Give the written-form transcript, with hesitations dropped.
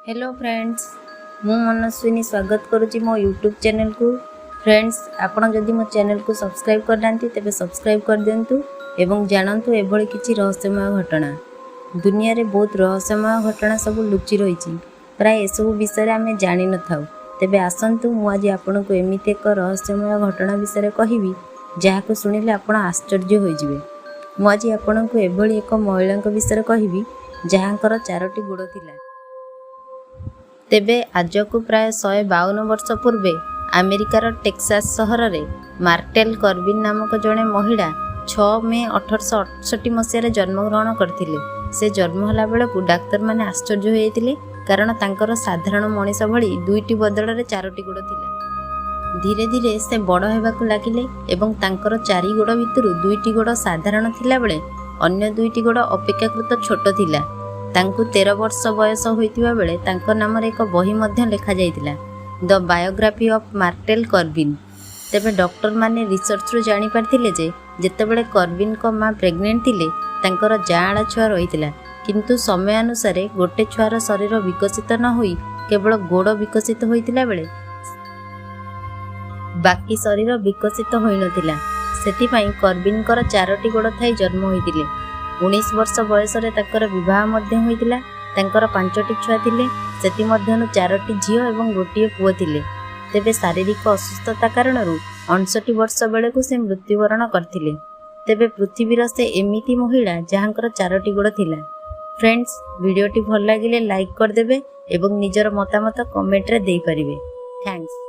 Hello friends, ମୁଁ ମନସ୍ୱିନୀ ସ୍ୱାଗତ କରୁଛି ମୋ ୟୁଟ୍ୟୁବ୍ ଚ୍ୟାନେଲକୁ। ଫ୍ରେଣ୍ଡସ୍, ଆପଣ ଯଦି ମୋ ଚ୍ୟାନେଲକୁ ସବସ୍କ୍ରାଇବ୍ କରିନାହାନ୍ତି, ତେବେ ସବସ୍କ୍ରାଇବ୍ କରିଦିଅନ୍ତୁ ଏବଂ ଜାଣନ୍ତୁ ଏଭଳି କିଛି ରହସ୍ୟମୟ ଘଟଣା। ଦୁନିଆରେ ବହୁତ ରହସ୍ୟମୟ ଘଟଣା ସବୁ ଲୁଚି ରହିଛି। ପ୍ରାୟ ଏସବୁ ବିଷୟରେ ଆମେ ଜାଣିନଥାଉ। ତେବେ ଆସନ୍ତୁ, ମୁଁ ଆଜି ଆପଣଙ୍କୁ ଏମିତି ଏକ ରହସ୍ୟମୟ ଘଟଣା ବିଷୟରେ କହିବି, ଯାହାକୁ ଶୁଣିଲେ ଆପଣ ଆଶ୍ଚର୍ଯ୍ୟ ହୋଇଯିବେ। ମୁଁ ଆଜି ଆପଣଙ୍କୁ ଏଭଳି ଏକ ମହିଳାଙ୍କ ବିଷୟରେ କହିବି, ଯାହାଙ୍କର ଚାରୋଟି ଗୋଡ଼ ଥିଲା। ତେବେ ଆଜକୁ ପ୍ରାୟ 152 ବର୍ଷ ପୂର୍ବେ ଆମେରିକାର ଟେକ୍ସାସ୍ ସହରରେ ମାର୍ଟେଲ କର୍ବିନ୍ ନାମକ ଜଣେ ମହିଳା 6 ମେ 1868 ମସିହାରେ ଜନ୍ମଗ୍ରହଣ କରିଥିଲେ। ସେ ଜନ୍ମ ହେଲା ବେଳକୁ ଡାକ୍ତରମାନେ ଆଶ୍ଚର୍ଯ୍ୟ ହୋଇଯାଇଥିଲେ, କାରଣ ତାଙ୍କର ସାଧାରଣ ମଣିଷ ଭଳି ଦୁଇଟି ବଦଳରେ ଚାରୋଟି ଗୋଡ଼ ଥିଲା। ଧୀରେ ଧୀରେ ସେ ବଡ଼ ହେବାକୁ ଲାଗିଲେ ଏବଂ ତାଙ୍କର ଚାରି ଗୋଡ଼ ଭିତରୁ ଦୁଇଟି ଗୋଡ଼ ସାଧାରଣ ଥିଲାବେଳେ ଅନ୍ୟ ଦୁଇଟି ଗୋଡ଼ ଅପେକ୍ଷାକୃତ ଛୋଟ ଥିଲା। ତାଙ୍କୁ 13 ବର୍ଷ ବୟସ ହୋଇଥିବା ବେଳେ ତାଙ୍କ ନାମରେ ଏକ ବହି ମଧ୍ୟ ଲେଖାଯାଇଥିଲା, The Biography of Myrtle Corbin। ତେବେ ଡକ୍ଟରମାନେ ରିସର୍ଚ୍ଚରୁ ଜାଣିପାରିଥିଲେ ଯେ ଯେତେବେଳେ କର୍ବିନ୍ଙ୍କ ମା ପ୍ରେଗନେଣ୍ଟ ଥିଲେ, ତାଙ୍କର ଯାଆଁଳା ଛୁଆ ରହିଥିଲା। କିନ୍ତୁ ସମୟାନୁସାରେ ଗୋଟେ ଛୁଆର ଶରୀର ବିକଶିତ ନ ହୋଇ କେବଳ ଗୋଡ଼ ବିକଶିତ ହୋଇଥିଲା ବେଳେ ବାକି ଶରୀର ବିକଶିତ ହୋଇନଥିଲା। ସେଥିପାଇଁ କର୍ବିନ୍ଙ୍କର ଚାରୋଟି ଗୋଡ଼ ଥାଇ ଜନ୍ମ ହୋଇଥିଲେ। 19 ବର୍ଷ ବୟସରେ ତାଙ୍କର ବିବାହ ମଧ୍ୟ ହୋଇଥିଲା। ତାଙ୍କର ପାଞ୍ଚଟି ଛୁଆ ଥିଲେ। ସେଥିମଧ୍ୟରୁ ଚାରୋଟି ଝିଅ ଏବଂ ଗୋଟିଏ ପୁଅ ଥିଲେ। ତେବେ ଶାରୀରିକ ଅସୁସ୍ଥତା କାରଣରୁ 59 ବର୍ଷ ବେଳକୁ ସେ ମୃତ୍ୟୁବରଣ କରିଥିଲେ। ତେବେ ପୃଥିବୀର ସେ ଏମିତି ମହିଳା, ଯାହାଙ୍କର ଚାରୋଟି ଗୋଡ଼ ଥିଲା। ଫ୍ରେଣ୍ଡସ୍, ଭିଡ଼ିଓଟି ଭଲ ଲାଗିଲେ ଲାଇକ୍ କରିଦେବେ ଏବଂ ନିଜର ମତାମତ କମେଣ୍ଟରେ ଦେଇପାରିବେ। Thanks.